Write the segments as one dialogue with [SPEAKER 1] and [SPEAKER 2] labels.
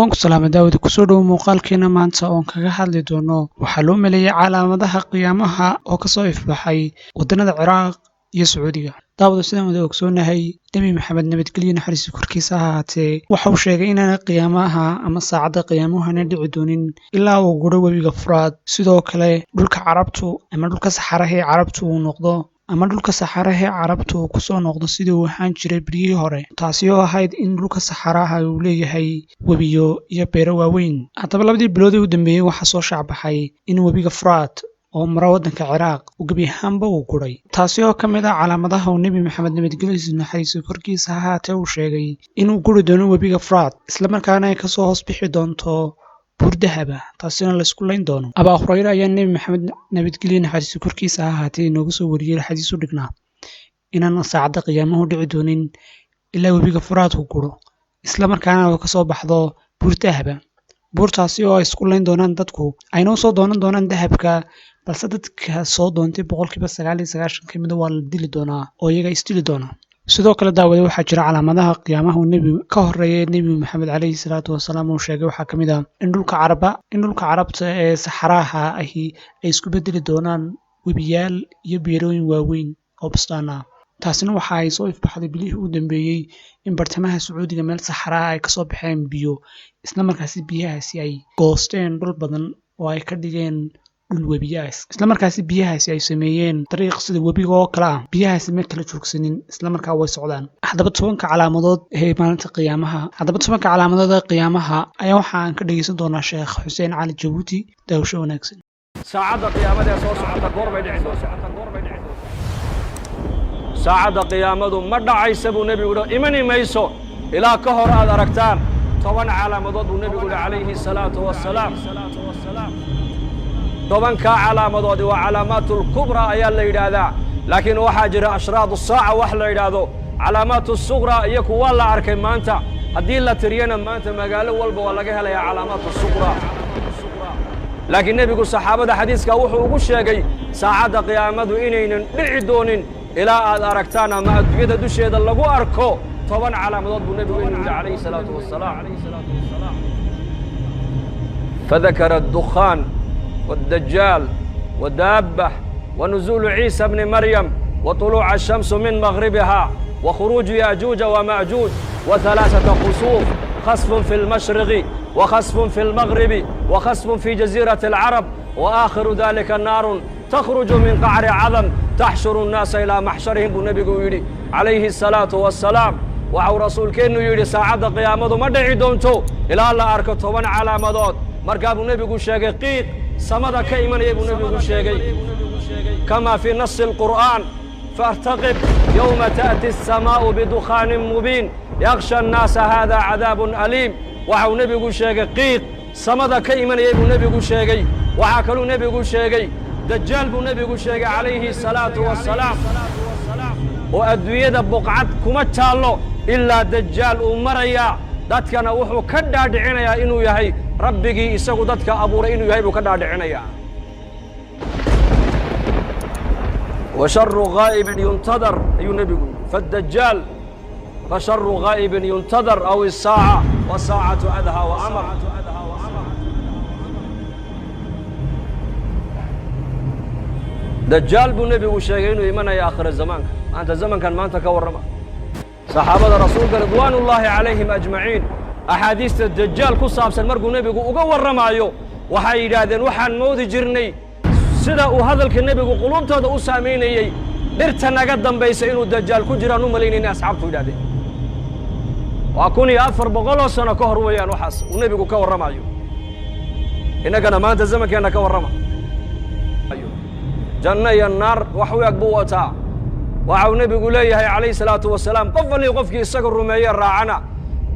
[SPEAKER 1] Waan ku salaamay Daawud. Kusoo dhowo muuqaalkeena maanta oon kaga hadli doono waxaa loo maleeyay calaamadaha qiyaamaha oo kasoo ifbaxay waddanada Ciraaq iyo Sacuudiga. Daawada, sidaan wada ogsoonahay, Nebi Maxamed, nabadgelyo naxariista korkiisa ha ahaatee, waxa uu sheegay inaana qiyaamaha ama saacadda qiyaamuhana dhici doonin ilaa uu guro webiga Furaad. Sidoo kale dhulka Carabtu ama dhulka saxaraha ee Carabtu uu noqdo ama dhulka saxaraha ee Carabtu uu kusoo noqdo sidii uu ahaan jiray beryihii hore, taasi oo ahayd in dhulka saxaraha uu leeyahay webiyo iyo beero waaweyn. Haddaba, 2dii bilood ee u dambeeyey waxaa soo shaacbaxay in webiga Furaad oo mara waddanka Ciraaq uu gebi ahaanba uu guray, taasi oo ka mid ah calaamadaha uu Nebi Maxamed, nabadgelyadiisu naxariiso korkiisa ha ahaatee, uu sheegay inuu guri doono webiga Furaad, islamarkaana ay kasoo hoos bixi doonto buur dahaba, taasina laysku layn doono. Abaa Hurayre ayaa Nebi Maxamed, nabadgelyo naxariiso korkiisa ha ahaatee, inooga soo wariyey xadiis u dhignaa inaan saacadda qiyaamuhu dhici doonin ilaa webiga Furaadku guro, islamarkaana uu kasoo baxdo buur dahaba, buurtaasi oo ay isku layn doonaan dadku, ayna usoo doonan doonaan dahabka, balse dadka soo doontay 99% ka mida waa la dili doonaa oo iyaga isdili doonaa. Sidoo kale daawade, waxaa jira calaamadaha qiyaamaha uu nebi ka horeeya Nebi Maxamed caleyhi salaatu wasalaam uu sheegay. Waxaa ka mid ah in dhulka Carabta ee saxaraha ahi ay isku bedeli doonaan webiyaal iyo beerooyin waaweyn oo bustaan ah. Taasina waxa ay soo ifbaxday bilihii u dambeeyey in bartamaha Sacuudiga meel saxaraha ay kasoo baxeen biyo, isla markaasi biyahaasi ay goosteen dhul badan oo ay ka dhigeen dhul webiyaas, isla markaasi biyahaasi ay sameeyeen dariiq sida webiga oo kale ah. Biyahaasi ma kala joogsanin, isla markaa way socdaan. Haddaba 10ka calaamadood ee maalinta qiyaamaha, haddaba 10ka calaamadood ee qiyaamaha ayaa waxa aan ka dhegeysan doonaa Sheekh Xuseen Cali Jabuuti. Daawasho wanaagsan.
[SPEAKER 2] Saacadda qiyaamada ee soo socota goor bay dhici doontaa? Saacadda qiyaamadu ma dhacaysa buu nebigu yidhi, imani mayso ilaa ka hor aad aragtaan 10 calaamadood buu nebigu yidhi calayhi salaatu wassalaam. 10kaa calaamadoodi waa calaamaatu lkubraa ayaa la yidhaahdaa, laakiin waxaa jira ashraadu saaca wax la yidhaahdo, calaamaatu suqraa, iyo kuwaa la arkay maanta. Haddii la tiriyana maanta magaalo walba waa laga helayaa calaamaatu suqraa. Laakiin nebigu saxaabada xadiiska wuxuu ugu sheegay saacadda qiyaamadu inaynan dhici doonin ilaa aad aragtaan ama adduunyada dusheeda lagu arko 10 calaamadood buu nebigu inuu yidhi calayhi salaatu wassalaam. فذكر الدخان والدجال ودابة ونزول عيسى بن مريم وطلوع الشمس من مغربها وخروج ياجوج وماجوج وثلاثة خسوف، خسف في المشرق وخسف في المغرب وخسف في جزيرة العرب، وآخر ذلك نار تخرج من قعر عظم تحشر الناس إلى محشرهم buu nebigu yidhi calayhi الصلاة والسلام. Waxau rasuulkeennu yidhi saacadda qiyaamadu ma dhici doonto ilaa la arko 10 calaamadood. Markaa buu nebigu sheegay qiiq samada ka imanaya buu nebigu sheegay، كما في نص القرآن: فارتقب يوم تأتي السماء بدخان مبين يغشى الناس هذا عذاب أليم. Waxau nebigu sheegay qiiq samada ka imanayay buu nebigu sheegay. Waxaa kaluu nebigu sheegay Dajaal buu nebigu sheegay calayhi الصلاة والسلام, oo adduunyada buqcad kuma taallo ilaa Dajaal uu marayaa, dadkana wuxuu ka dhaadhicinayaa inuu yahay rabbigii isagu dadka abuuray inuu yahay buu ka dhaadhicinayaa. وشر غائب ينتظر ayuu nebigu yidhi فالدجال فشر غائب ينتظر أو الساعة والساعة أدهى وأمر. Dajaal buu nebigu sheegay inuu imanaya aakhira zamaanka. Maanta zamankan maanta ka warrama saxaabada rasuulka ridwaan ullaahi calayhim ajmaciin axaadiista Dajaal ku saabsan markuu nebigu uga warramaayo, waxay yidhaahdeen waxaan moodi jirnay sida uu hadalka nebigu quluubtooda u saamaynayey dhirta naga dambaysa inuu Dajaal ku jiraan u malaynayna, asxaabtu yidhahdeen. Waa 1400 sano ka hor weeyaan waxaas uu nebigu ka warramaayo. Innagana maanta zamankeenna ka warrama. Janno iyo naar wax u eg buu wataa. Waxau nebigu leeyahay calayhi salaatu wasalaam, qof allii qofkii isaga rumeeye raacana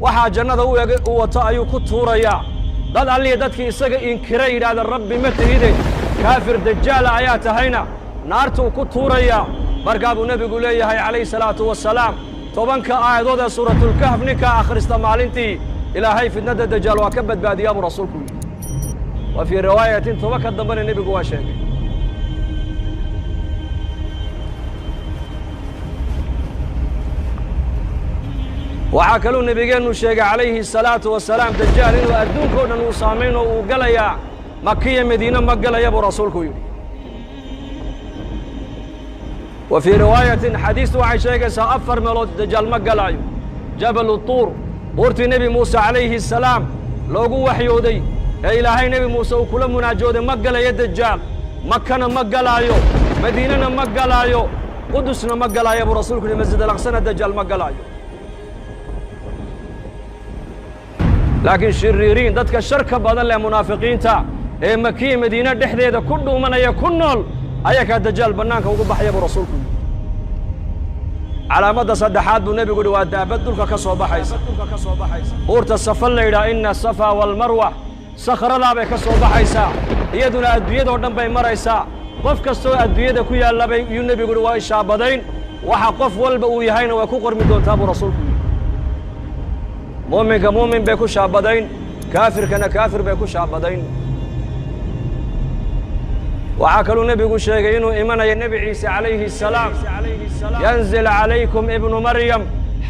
[SPEAKER 2] waxaa jannada u eg u wato ayuu ku tuurayaa. Dad allihii dadkii isaga inkira, yidhahda rabbi ma tihide, kaafir dajaala ayaa tahayna, naartuu ku tuurayaa. Markaa buu nebigu leeyahay calayhi salaatu wasalaam, 10ka aayadood ee Suuratulkahf ninkaa akhrista maalintii, Ilaahay fitnadda Dajaal waa ka badbaadiyaa buu rasuulku yidhi. Wa fii riwaayatin 10ka dambena nebigu waa sheegay. Waxaa kaluu nebigeennu sheegay calayhi salaatu wasalaam Dajaal inuu adduunkao dhan uu saamayn oo uu galayaa Makiya Madiine ma galaya buu rasuulku yidhi. Wa fii riwaayatin xadiistu waxay sheegaysaa 4 meelood Dajaal ma galaayo. Jabalu Tuur, buurtii Nebi Muuse calayhi salaam loogu waxyooday ee Ilaahay Nebi Muuse uu kula munaajooday ma galayo Dajaal. Makana ma galaayo, Madiinana ma galaayo, Qudusna ma galaayo buu rasuulku yidhi. Masjid Alaqsana Dajaal ma galaayo. Laakiin shiriiriin, dadka sharka badan leh, munaafiqiinta ee Makiya Madiine dhexdeeda ku dhuumanaya ku nool, ayakaa Dajaal bannaanka ugu baxaya buu rasuulku yidhi. Calaamadda saddexaad buu nebigu yidhi waa daabad dhulka ka soo baxaysa. Buurta Safa la yidhaha, ina Safa waalmarwa, sakhradaa bay ka soo baxaysaa, iyaduna adduunyadoo dhan bay maraysaa. Qof kastoo adduunyada ku yaalla bay yuu nebigu yidhi waa ishaabadayn, waxa qof walba uu yahayna waa ku qormi doontaa buu rasuulku yidhi. Muuminka muumin bay ku shaabadayn, kaafirkana kaafir bay ku shaabadayn. Waxaa kaluu nebigu sheegay inuu imanayo Nebi Ciise calayhi salaam, yanzil calaykum ibnu Maryam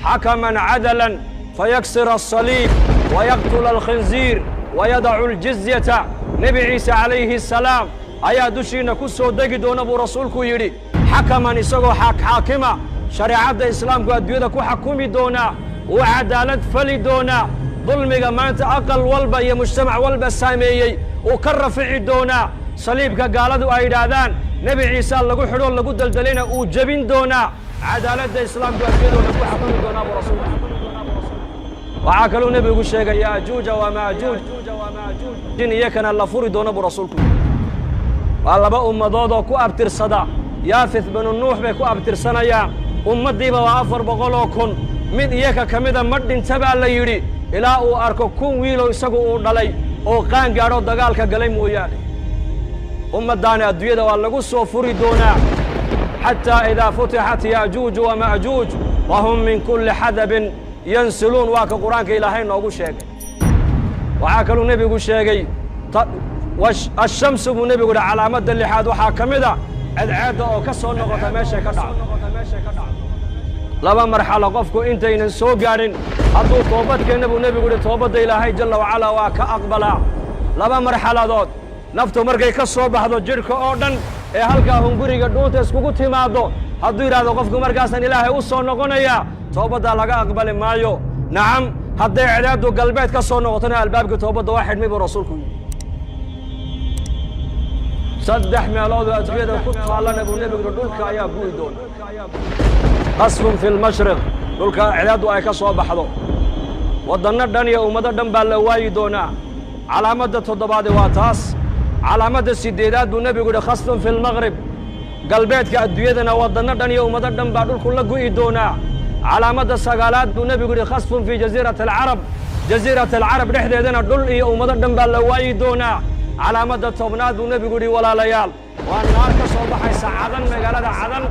[SPEAKER 2] xakaman cadalan fayaksir asaliib wayaqtula alkhinziir wayadacu aljizyata. Nebi Ciise calayhi salaam ayaa dushiinna ku soo degi doona buu rasuulku yidhi, xakaman isagoo xaakima, shareecadda islaamku adduunyada ku xakumi doonaa, wuu cadaalad fali doonaa, dulmiga maanta aqal walba iyo mujtamac walba saameeyey uu ka rafici doonaa, saliibka gaaladu ay yidhaahdaan Nebi Ciise lagu xidhoo lagu daldalayna uu jebin doonaa, cadaaladda islaamku adduunyadooda ku xakumi doonaa buu rasuulku yidhi. Waxaa kaluu nebigu sheegay Yaajuuja wa Maajuuj jin iyakana la furi doono buu rasuulku yidhi. Waa laba ummadood oo ku abtirsada Yaafith binu Nuux bay ku abtirsanayaan. Ummaddiiba waa 400,000, mid iyaka ka mida ma dhinta baa la yidhi ilaa uu arko 1000 wiiloo isagu uu dhalay oo qaan gaadhoo dagaalka galay mooyaane. Ummaddaani adduunyada waa lagu soo furi doonaa, xataa idaa futixat Yaajuuj wama'juuj wahum min kulli xadabin yansiluun, waa ka qur-aanka Ilaahay noogu sheegay. Waxaa kaluu nebigu sheegay ashamsu buu nebigu yidhi. Calaamadda lixaad waxaa ka mid a cadceedda oo ka soo noqota meeshay ka dhacdo. Laba marxalo qofku intaynan soo gaadhin hadduu toobad keenna buu nebigu yidhi, toobadda Ilaahay jalla wacalaa waa ka aqbalaa. Laba marxaladood, naftu markay ka soo baxdo jidhka oo dhan ee halkaa hunguriga dhuunta iskugu timaaddo, hadduu yidhahdo qofku markaasaan Ilaahay u soo noqonayaa, toobaddaa laga aqbali maayo. Nacam, hadday cadaaddu galbeed ka soo noqotona albaabkii toobadda waa xidhmay buu rasuulku yidhi. 3 meeloodoo adduunyada ku taallana buu nebigu yidhi dhulka ayaa gu'i doona. Qasfun fi lmashriq, dhulka cadaaddu ay ka soo baxdo, waddanno dhan iyo ummado dhan baa la waayi doonaa. Calaamadda toddobaadi waa taas. Calaamadda siddeedaad buu nebigu yidhi khasfun fi lmaqrib, galbeedka adduunyadana waddanno dhan iyo ummado dhan baa dhulku la gu'i doonaa. Calaamadda sagaalaad buu nebigu yidhi khasfun fii jasiirati alcarab, jasiirati alcarab dhexdeedana dhul iyo ummado dhan baa la waayi doonaa. Calaamadda tobnaad buu nebigu yidhi walaalayaal waa naar ka soo baxaysa Cadan, magaalada Cadan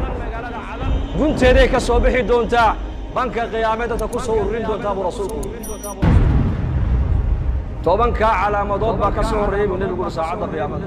[SPEAKER 2] gunteeday ka soo bixi doontaa, banka qiyaameed dadka ku soo ururin doontaa buu rasuulku yidhi. 10-kaa calaamadood baa ka soo horreeyey buu nebigu yidhi saacadda qiyaamada.